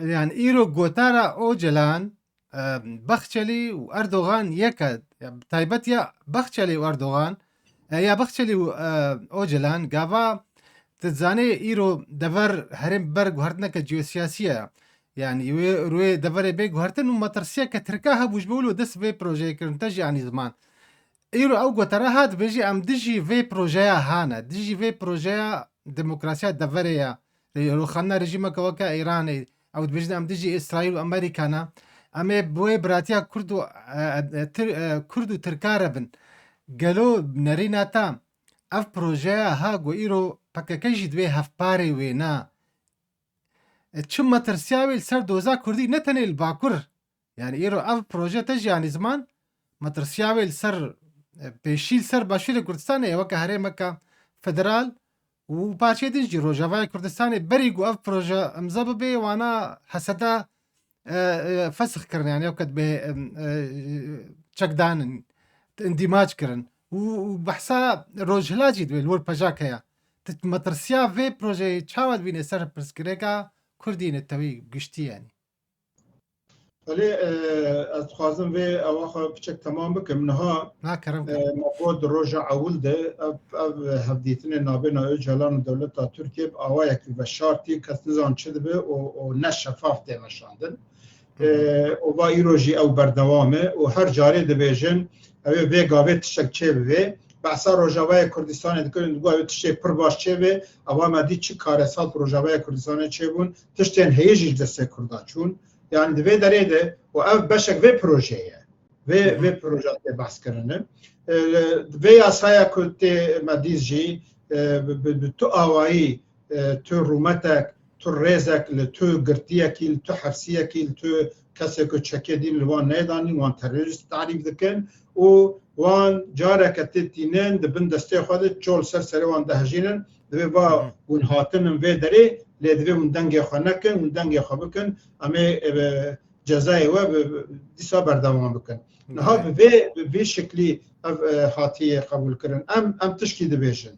yanî îro gotara Ocalan, e, Baxçelî û Erdogan yek e. Ya, bi taybet ya Baxçelî û Erdogan, e, ya Baxçelî û, e, Ocalan, gava tu dizanî îro dever herêm ber guhertineke ciyosiyasî ye. Yanî wê, wê deverê bê guhertin û metirsiyeke Tirka hebû ji bo wilo dest vê projeyê kirin, te jî anî ziman. Îro ew gotara hat, dibêjî em dijî vê projeya hane, dijî vê projeya demokrasiya deverê ya. Rê-, rûxandina rejîmeke weke Îranê, ew dibêjin em dijî Îsraîl û Amerîka ne. Em ê bi wê biratiya Kurd û, e, e, Tir-, e, Kurd û Tirka re bin. Gelo nerîna te ev projeya ha ku îro P K K jî divê hevparê wê ne? E, çi metirsiya wê li ser doza Kurdî ne tenê li Bakur? Yanî îro ev proje te jî anî ziman, metirsiya wê li ser, e, pêşî li ser Başûrê Kurdistanê ye weke herêmeke federal û parçeyê din jî Rojavayê Kurdistanê berî ku ev proje imza bibe, wana heseda, e, e, fesix kirin, yanî ew ket bê, e, e, çekdanin, îndîmac kirin. Û, û behsa Rojhila jî divê li wir pejak heye. Tu metirsiya vê projeyê çawa dibînî ser pirsgirêka Kurdî netewî giştî yanî? Belê, e, ez dixwazim vê ewa xwe piçek temam bikim. Niha, Na, kerem e, kir. me got di roja ewil de ev, ev hevdîtinê nabêna Ocalan û dewleta Tirkiye bi awayekî veşartî, kes nizan çi dibe û, û ne şefaf tê meşandin. Hı hı. E, û va îro jî ew berdewam e û her carê dibêjin, ew ê vê gavê tiştek çê bibe. Behsa Rojavayê Kurdistanê dikirin, digot ew ê tiştê pir baş çê be. Ewa me dî çi karesat Rojavayê Kurdistanê çêbûn, tiştên heye jî ji destê Kurda çûn. Yanî di vê derê de û ev beşek vê projeyê ye. Vê, Hı hı. vê proje tê behs kirine. E, vê yasaya ku tê me dît jî, e, bi, bi, bi tu awayî, e, tu rûmetek, tu rêzek li tu girtiyekî, li tu hefsiyekî, li tu kesê ku çekê dîn li wan neydanî, wan terorîst tarîf dikin û wan careke tê tînin di bin destê xwe de çol ser serê wan dihejînin, divê va Hı hı. hûn hatinin vê derê, lê divê hûn dengê xwe nekin, hûn dengê xwe bikin, em ê, e, cezayê we bi, bi, dîsa berdewam bikin. Niha Belê. bi vê, bi vê şeklî ev, e, hatiye qebûlkirin. Em, em tişkî dibêjin.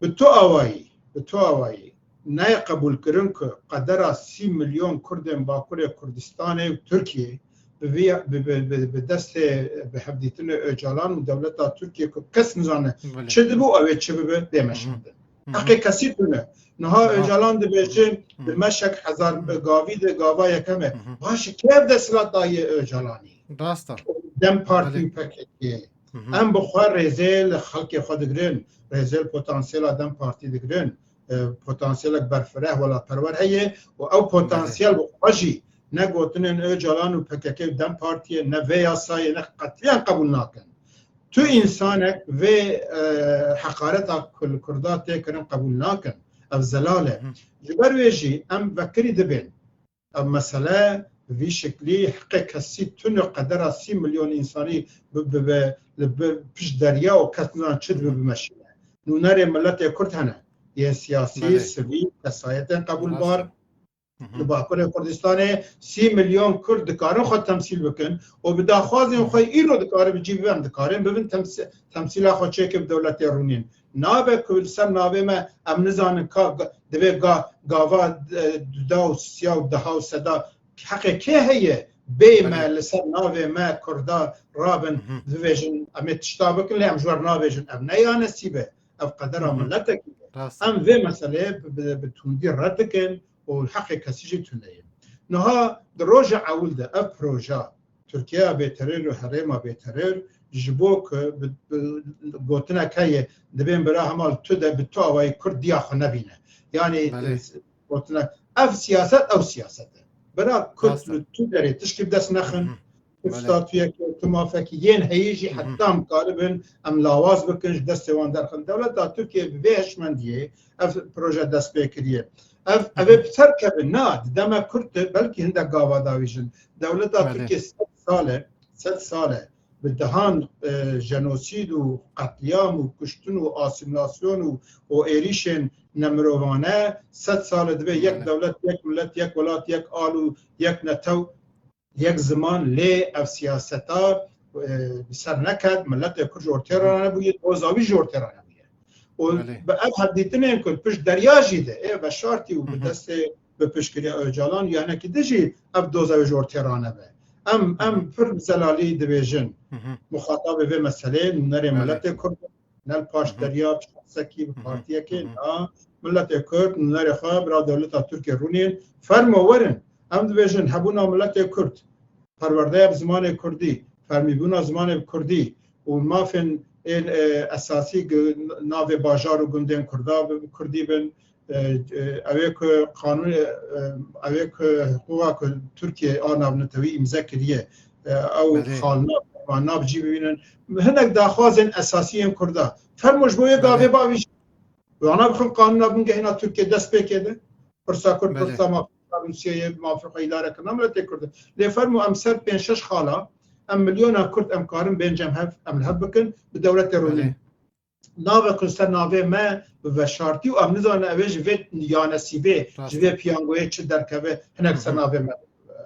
Bi tu awayî, bi tu awayî nayê qebûlkirin ku qedera sî milyon Kurdên Bakurê Kurdistanê û Tirkiyê bi vî, bi, bi, bi, bi destê, bi hevdîtinê Ocalan û dewleta Tirkiyê ku kes nizane Belê. çi dibe û ew ê çi bibe, bê Hı hı. meşandin. Hı hı. Heqê kesî tune. Niha Rast. Ocalan dibêje Hı. di meşek hezar Hı. gavî de gava yekem e. Hı hı. Baş e, kê ev desthilat daye Ocalanî? Rast e. DEM Partî Belê. û P K K. Hı hı. Em bi xwe rêzê li xelkê xwe digirin. Rêzê li potansiyela DEM Partî digirin. E, potansiyelek berfireh, welatperwer heye û ew Belê. potansiyel bi xwe jî ne gotinên Ocalan û P K K û DEM Partiyê, ne vê yasayê, ne qetliyan qebûl nakin. Tu Hı hı. însanek vê, e, heqareta ku li Kurda tê kirin qebûl nakin. Ev zelal e. Hı hı. Ji ber wê jî em vekirî dibên. Ev mesele bi vî şeklî heqê kesî tune qedera sî milyon însanî bi, bi, bi, li bi, pişt derya û kes nizan çi dibe Hı hı. bimeşîne. Nûnerê miletê Kurd hene. Yên siyasî, Belê. sivîl, kesayetên qebûlbar. Rast e. Hı hı. Li Bakurê Kurdistanê sî milyon Kurd dikarin xwe temsîl bikin û bi daxwazên xwe îro dikarin bi cî bibin, dikarin bibin temsî-, temsîla xwe çêkin bi dewletê rûnîn. Nabe ku li ser navê me em nizanin ka ga-, divê ga-, gava, e, duda û siya û deha û seda heqê kê heye? Bê me Belê. li ser navê me Kurda rabin, Hı hı. bivêjin, em ê tişta bikin, lê em ji we nabêjin. Ev ne ya nesîb e. Ev qedera Hı hı. miletekî ye. Rast e. Em vê meseleyê bi, bi, bi tundî red dikin û heqê kesî jî tune ye. Niha di roja ewil de ev proja Tirkiyeya bêteror û herêma bêteror ji bo ku bi, bi gotinek heye, dibên bira hema li tu de bi tu awayî Kurd diya xwe nebîne. Yanî, Belê. e, gotinek, ev siyaset, ew siyaset e. Bira Kurd Rast e. li tu derê tişkî bi dest nexin. Hı hı. Tu Belê. statuyekê, tu mafekî yên heyî jî Hı hı. heta em karibin, em lawaz bikin, ji destê wan derxin. Dewleta Tirkiye bi vê hişmendiyê ev proje dest pê kiriye. Ev, Hı ev hı. ê bi ser kevin, na, di deme kurt de belkî hindek gava davîjin. Dewleta Belê. Tirkiye sed sal e, sed sal e bi dehan, e, jenosîd û qetlîam û kuştin û asîmîlasyon û, û êrîşên nemirovane, sed sal e divê yek Belê. dewlet, yek milet, yek welat, yek al û yek netew, yek ziman, lê ev siyaseta, e, bi ser neket, miletê Kurd ji ortê re nebûye, doza wî ji ortê re nebûye. Û Belê. bi ev hevdîtinên ku pişt derya jî de, ê veşartî û bi Hı hı. destê, bi piştgiriya Ocalan û ya hinekî din jî ev doza wê ji ortê re nebe. Em, Hı em hı. pir bi zelalî dibêjin, Hı hı. muxatabê vê meseleyê nûnerê Belê. miletê Kurd, ne li paş Hı hı. derya, bi şexsekî, bi Hı hı. partiyekê, Hı hı. na, miletê Kurd nûnerê xwe bira dewleta Tirkiye rûnên, fermo werin. Em dibêjin hebûna miletê Kurd, perwerdeya bi zimanê Kurdî, fermîbûna zimanê bi Kurdî û mafên ên, e, esasî gi-, navê bajar û gundên Kurda bi, bi Kurdî bin, e, e, ew ê ku qanûn, e, ew ê ku hiqûqa ku Tirkiye a navnetewî îmze kiriye, e, ew Belê. xalna, nav cî bibînin. Hinek daxwazên esasî yên Kurda. Fermo ji bo yê Belê. gavê bavî jî. Wana bixin qanûna bingehîna Tirkiye dest pê kê de. Pirsa Kurd, Belê. pirsa mafê Rûsiyeyê, mafê xwe îdare kirina miletê Kurd e. Lê fermo em ser pênc şeş xala, em milyona Kurd em karin bên cem hev, em li hev bikin, bi dewletê Belê. rûnîn. Navê ku li ser navê me bi veşartî û em nizanin ew ê ji vê yanesîbê, Rast ji vê e. piyangoyê çi derkeve, hinek ser Hı hı. navê me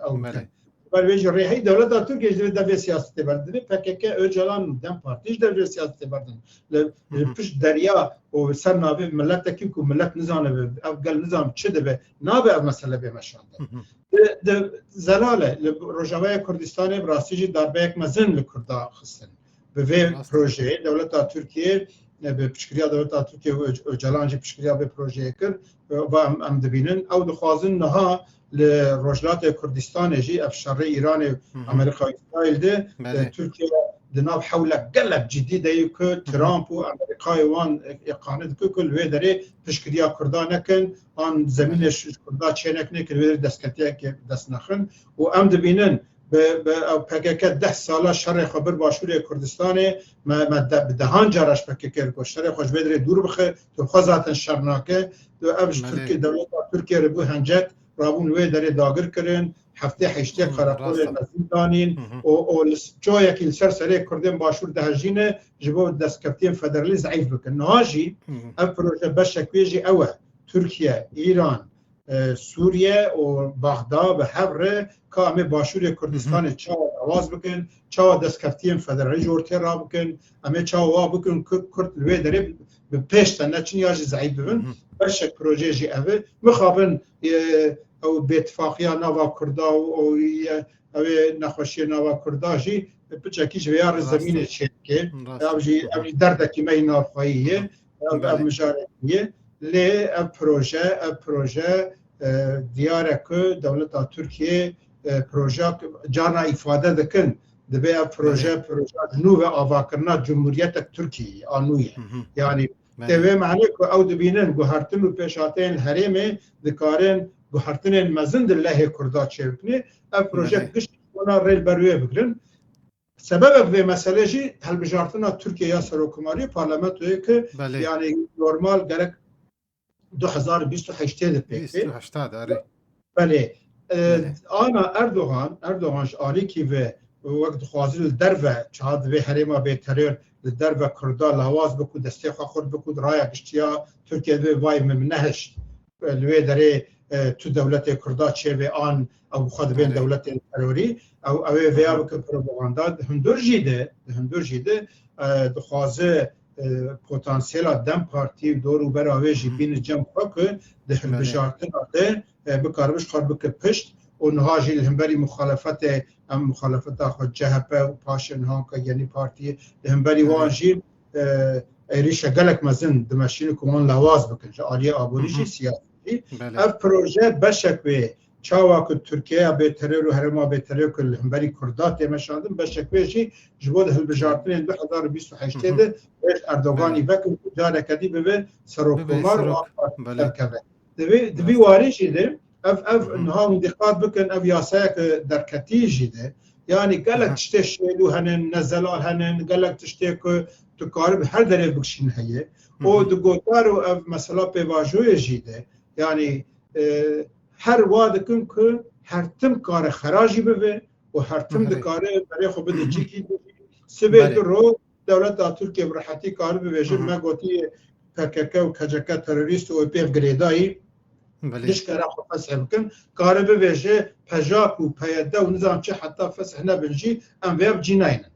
ew Belê. bikin. Ber vê jî rêheyî dewleta Tirkiye ji vê devê siyasetê berdin. Divê P K K, Ocalan û DEM Partî ji devê siyasetê berdin. Li, Hı li hı. pişt derya û ser navê miletekî ku milet nizane, ev gel nizane çi dibe, nabe ev mesele bê meşandin. Hı hı. Di, di zelal e, li Rojavaya Kurdistanê bi rastî jî darbeyek mezin li Kurda xistin. Bi vê Rast. projeyê dewleta Tirkiye, e, bi piştgiriya dewleta Tirkiye û Oc-, Ocalan jî piştgiriya vê projeyê kir. E, va em, em dibînin. Ew dixwazin niha li Rojhilatê Kurdistanê jî ev şerê Îranê û Hı hı. Amerîka û Îsraîl de, Belê. e, Tirkiye di nav hewlek gelek cidî de ye ku Hı hı. Trump û Amerîkayê wan, e, e, qane dike ku li wê derê piştgiriya Kurda nekin, an zemînê Belê. ji Kurda çênek nekin, wê derê destketiyeke dest nexin. Û em dibînin bi, bi ew P K K deh sala şerê xwe bir Başûrê Kurdistanê, me, me de, bi dehan cara ji P K K re got, şerê xwe ji vê derê dûr bixe, tu xwe zaten şer nake. Tu ev ji Belê. Tirkiye, dewleta Tirkiye re bû hencet, rabûn wê derê dagir kirin, heftê heştê Hmm, qereqolê rast e. mezin danîn Hı hı. û, û li s-, çoyekî li ser serê Kurdên Başûr dihejîne ji bo destkeftiyên federalî zeîf bikin. Niha jî Hı hı. ev proje beşek wê jî ew e. Tirkiye, Îran, e, Sûriye û Baxda bi hev re ka em ê Başûrê Hı hı. Kurdistanê çawa awaz bikin, çawa destkeftiyên federalî ji ortê rabikin, em ê çawa wa bikin ku Kurd li wê derê bi pêş de neçin ya jî zeîf bibin. Hı hı. Beşek projeyê jî ev e. Mixabin, e, ew bêtifaqiya nava Kurda û, û, e, ew ê nexweşiyê nava Kurda jî piçekî ji vê ya re Rast e. zemînê çêdike. Rast e. Ev jî, Hı hı. ev jî derdekî me yî navxweyî ye. Hı hı. Ev, ev Belê. mijarek ye. Lê ev proje, ev proje, e, diyar e ku dewleta Tirkiye, e, proje carna îfade dikin. Dibê ev proje, Belê. proje ji nû ve avakirina cumhuriyetek Tirkiyeyê a nû ye. Hı hı. Yanî Belê. tê vê manê ku ew dibînin guhertin û pêşhateyên herêmê dikarin guhertinên mezin di lehê Kurda çêbikine. Ev proje Belê. gişt bona rê li ber wê bigirin. Sebebek vê meselê jî hilbijartina Tirkiye ya serokkomarî û parlamentoyê ki Belê. yanî normal gerek du hezar bîst û heştê de pêk bê. Bîst û heşt de, erê. Belê. E, Belê. ana Erdogan, Erdogan ji alîkî ve wek dixwazin li derve, çawa divê herêma bêteror li derve Kurda lawaz biku, destê xwe xurt biku, raya giştiya Tirkiye divê vay min nehişt. Li wê derê, e, tu dewletê Kurda çêvê an ew bi xwe dibên Belê. dewletên terorî, ew, ew ê vêya Aha. bike propaganda. Di hundur jî de, di hundur jî de, e, dixwaze, e, potansiyela DEM Partî û dor û bera wê jî Hı hı. bîne cem xwe ku di Belê. hilbijartina de, e, bikaribe ji xwe bike pişt û niha jî li hemberî muxalefetê, em muxalefeta xwe C H P û paşê niha ke Yenî Partî li hemberî wan Belê. jî, e, êrîşe gelek mezin dimeşîne ku wan lawaz bikin ji aliyê aborî Hı hı. jî, siyasî jî. Belê. Ev proje beşek wê çawa ku Tirkiyeya bêteror û herêma bêteror ku li hemberî Kurda tê meşandin, beşek wê jî ji bo di hilbijartinên du hezar û bîst û heştê Hı hı. de rêj Erdoganî Belê. vekin ku careke dî bibe Bibe serokkomar û serok. AK Partî Belê. derkeve. Divê, di vî Rast. warî jî de ev, ev Hı hı. niha hûn dîqat bikin, ev yasaya ku derketî jî de, yanî gelek Aha. tiştê şêlû henin, nezelal henin, gelek tiştê ku tu karibî her derê bikişîn heye. Hı Û hı. di gotar û ev mesela pêvajoyê jî de, yanî, e, her wa dikin ku her tim kare xera jî bibe û her tim Belê. dikare berê xwe bide Hı hı. cîkî. Sibê Belê. tu ro dewleta Tirkiye bi rehetî kare bibêje, Hı hı. me gotiye P K K û K C K terorîst û pêv girêdayî Belê. dişkera xwe fesih bikin. Kare bibêje P J A K û P Y D û nizam çi heta fesih nebin jî em vê bi cî naynin.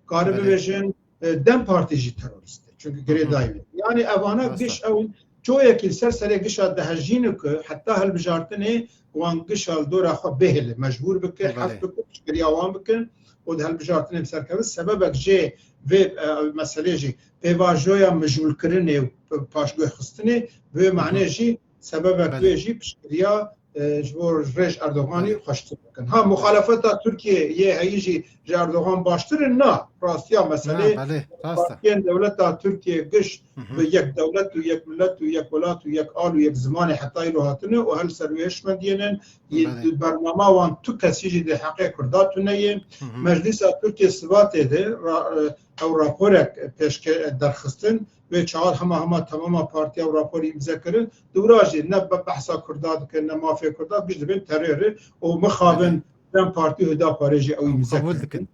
Kare Belê. bibêjin, e, DEM Partî jî terorîst e. Çünkü Hı hı. girêdayî wê. Yani evana Rast e. giş ew çoyekî li ser serê gişa dihejîne ku heta hilbijartinê wan gişa li dora xwe bihêle, mecbûr bike, Belê. heft bike, piştgiriya wan bikin û di hilbijartinê bi ser kevin. Sebebek jê vê, e, meselê jî pêvajoya mijûlkirinê û paşguhxistinê, bi wê Hı hı. manê jî sebebek Belê. wê jî piştgiriya, e, ji bo rêj Erdoganî Belê. xweştir bikin. Ha, muxalefeta Tirkiye yê heyî jî ji Erdogan baştir in? Na, rastiya meselê Na, belê, rast e. partiyên dewleta Tirkiye giş Hı hı. bi yek dewlet û yek millet û yek welat û yek al û yek zimanê heta îro hatine û her li ser wê hişmendiyê ne. Belê. Bernama wan tu kesî jî di heqê Kurda tune ye. Hı hı. Meclîsa Tirkiye Sibatê de ra-, e, ew raporek pêşke derxistin. Wê çawa hema hema temama partiya ew raporî îmze kirin. Di wira jî ne be-, behsa Kurda dikin, ne mafê Kurda, giş dibên terorê û mixabin Belê. DEM Partî û Hüdaparê jî ew Ew îmze qebûl kirin. dikin.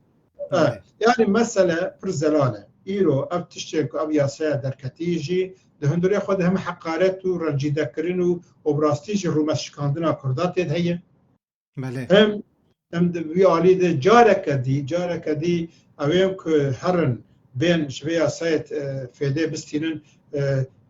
E, Belê. yani mesele pir zelal e. Îro ev tiştên ku ev yasaya derketî jî di hundirê xwe de hem heqaret û rencîdekirin û, û bi rastî jî rûmet şikandina Kurda tê de heye. Belê. Hem, hem di vî alî de careke dî, careke dî ew ên ku herin bên ji vê yasayê, e, fêdê bistînin, e,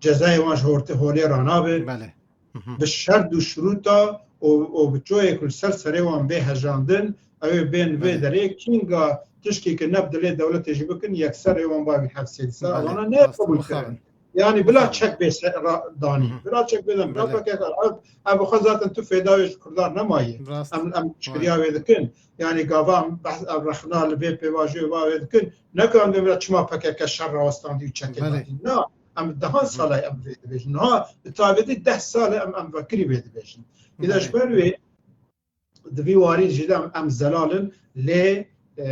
cezayê wan ji hortê holê ranabe. Belê. Hı hı. Bi şert û şurûta û, û bi çoyê ku li ser serê wan bê hejandin, ew ê bên vê Belê. derê kînga tişkî ku ne bi dilê dewletê jî bikin, yekser ê wan bavî hevsê. Dîsa Belê. wana ne Rast, qebûl mixabin. kirin. Yani bila Mixabin. çek bê se-, ra-, danî. Hı hı. Bila çek bê danî. Bila Belê. P K K. Ev, ev bi xwe zaten tu fêda wê ji Kurdan nemaye. Rast. Em, em Vay. piştgiriya wê dikin. Yani gava em behs, ev rexna li vê pêvajoyê va wê dikin. Ne ku em dê bila çima P K K şer rawestandî û çekê Belê. datî. Na. Em dehan Hı hı. sala em vê dibêjin. Niha bi taybetî deh sal e em, em vekirî vê dibêjin. Îda ji Belê. ber wê di vî warî jî de em, em zelal in, lê, e,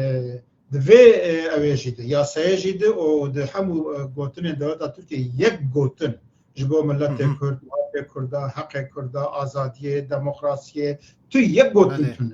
di vê, e, ew ê jî de, yasayê jî de û di hemû, e, gotinên dewleta Tirkiye yek gotin ji bo miletê Hı hı. Kurd, mafê Kurda, heqê Kurda, azadiyê, demokrasiyê, tu yek gotin Belê. tune.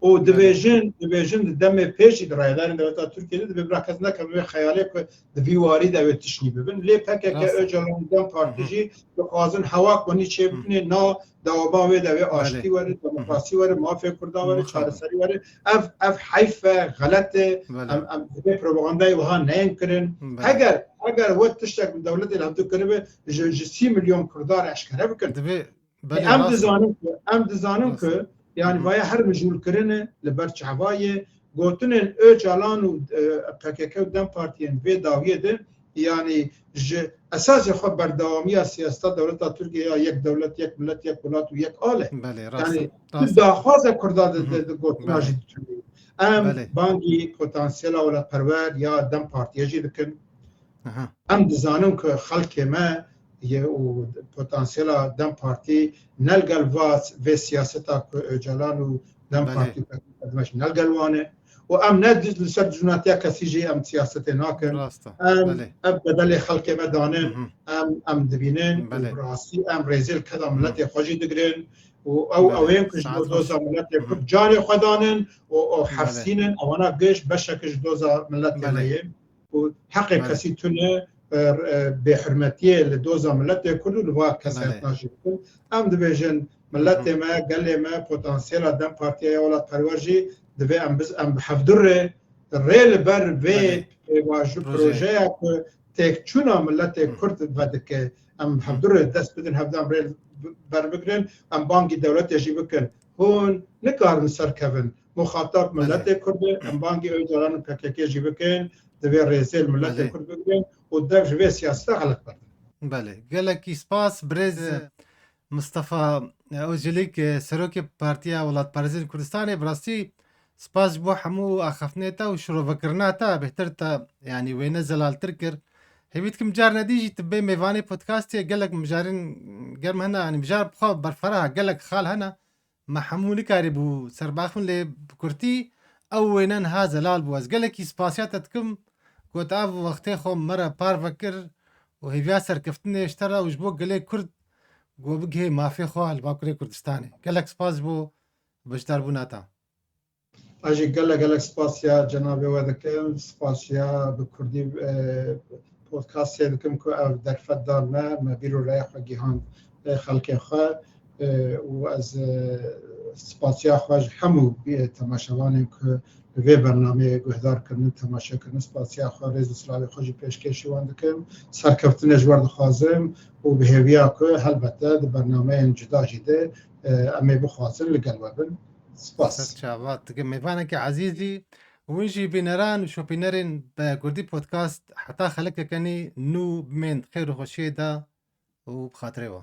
Û Belê. dibêjin, dibêjin di demê pêşî di rayedarên dewleta Tirkiye de dibê bira kes nekevin wê xeyalê ku di vî warî de ew ê tiştnî bibin. Lê P K K, Rast e. Ocalan û DEM Partî Hı hı. jî dixwazin hewa konî çê Hı. bikinê, na dewama wê de wê Belê. aştî were, Hı hı. demokrasî were, mafê Kurda were, Mixabin. çareserî were. Ev, ev heyf e, xelet e. Belê. Em, em divê propagandayê wiha neyên kirin. Belê. Heger, heger we tiştek bi dewletê li hevdu kiribe, ji, ji sî milyon Kurda re eşkere bikin. Divê, belê, Em rast e. dizanin ku, em dizanin Rast ku, e. yani, Hı hı. vaya her mijûlkirinê li ber çava ye. Gotinên Ocalan û, e, P K K û DEM Partiyên vê dawiyê de, yani, ji esasê xwe berdewamiya siyaseta dewleta Tirkiye ya yek dewlet, yek millet, yek welat û yek al e. Belê, rast Yani, e, tu rast e. daxwaza Kurda di, Hı hı. di, di gotina Belê. jî ditunî. Em Belê. bangî potansiyela welatperwer ya DEM Partiye jî dikin. Aha. Em dizanin ku xelkê me ye û potansiyela DEM Partî ne li gel va vê siyaseta ku Ocalan û DEM Belê. Partî û P K K dimeşin, ne li gel wan e. û em ne di-, li ser dijminatiya kesî jî em siyasetê nakin. Rast e. Em Belê. ev bedelê xelkê me danin, Mhm. em, em dibînin û Belê. bi rastî em rêzê li keda miletê xwe jî digirin û ew Belê. ew ên ku ji bo Saet xweş. Doza Miletê Mhm. Kurd canê xwe danin û, û Belê. hefsînin, ewana giş beşek ji Doza Miletê Belê. me yên û heqê Belê. kesî tune, e, e, bêhurmetiyê li Doza Miletê Kurd û li va kesayetna jî bikin. Em dibêjin, miletê me, gelê me, potansiyela DEM Partiya ya welatperwer jî divê em biz, em bi hevdu rê, rê li ber vê Belê. pêvajo Projeyê. projeya ku têkçûna miletê Hı. Kurd vedike. Em Hı. hevdu rê dest bidin, hevdu em rê b-, berbigrin, em bangî dewletê jî bikin. Hûn nikarin serkevin. Muxatab Belê. miletê Kurd e, em bangî Ocalan û P K K jî bikin, divê rêzê li miletê Belê. Kurd bigrin û dev ji vê siyaseta xelet berdin. Belê. Gelekî spas birêz, e, Mistefa, e, Ozilîk, e, Serokê Partiya Welatparêzên Kurdistanê. Bi rastî spas ji bo hemû axaftinê te û şirovekirina te, bêhtir te, yanî wêne zelaltir kir. Hêvî dikim carna dî jî tu bê mêvanê podcastê, gelek mijarên germ hene, yanî mijar bi xwe berfireh e, gelek xal hene. Me hemû nikarîbû ser biaxivin, lê bi kurtî ew wêne niha zelal bû. Ez gelekî spasiya te dikim ku tu ev wextê xwe me re parve kir û hêviya serkeftinê ji te re û ji bo gelê Kurd ku bigihê mafê xwe li Bakurê Kurdistanê. Gelek spas ji bo beşdarbûna te. Ez jî gelek gelek spasiya cenabê we dikim. Spasiya bi kurdî, e, podcastê dikim ku ev derfet da me, me bîr û raya xwe gihand, e, xelkê xwe, e, û ez, e, spasiya xwe ji hemû bî-, temaşevanên ku li vê bernameyê guhdar kirinin, temaşe kirinin, spasiya xwe, rêz û silavê xwe jî pêşkêşî wan dikim. Serkeftinê ji we dixwazim û bi hêviya ku helbete di bernameyên cuda jî de, e, em ê bixwazin li gel we bin. Spas. Ser çavat dikim. Mêvanekî ezîz jî, hûn jî bîneran û şopînerên bi Kurdî Podcast heta xelekeke nî nû bimên di xêr û xweşiyê de û bi xatirê we.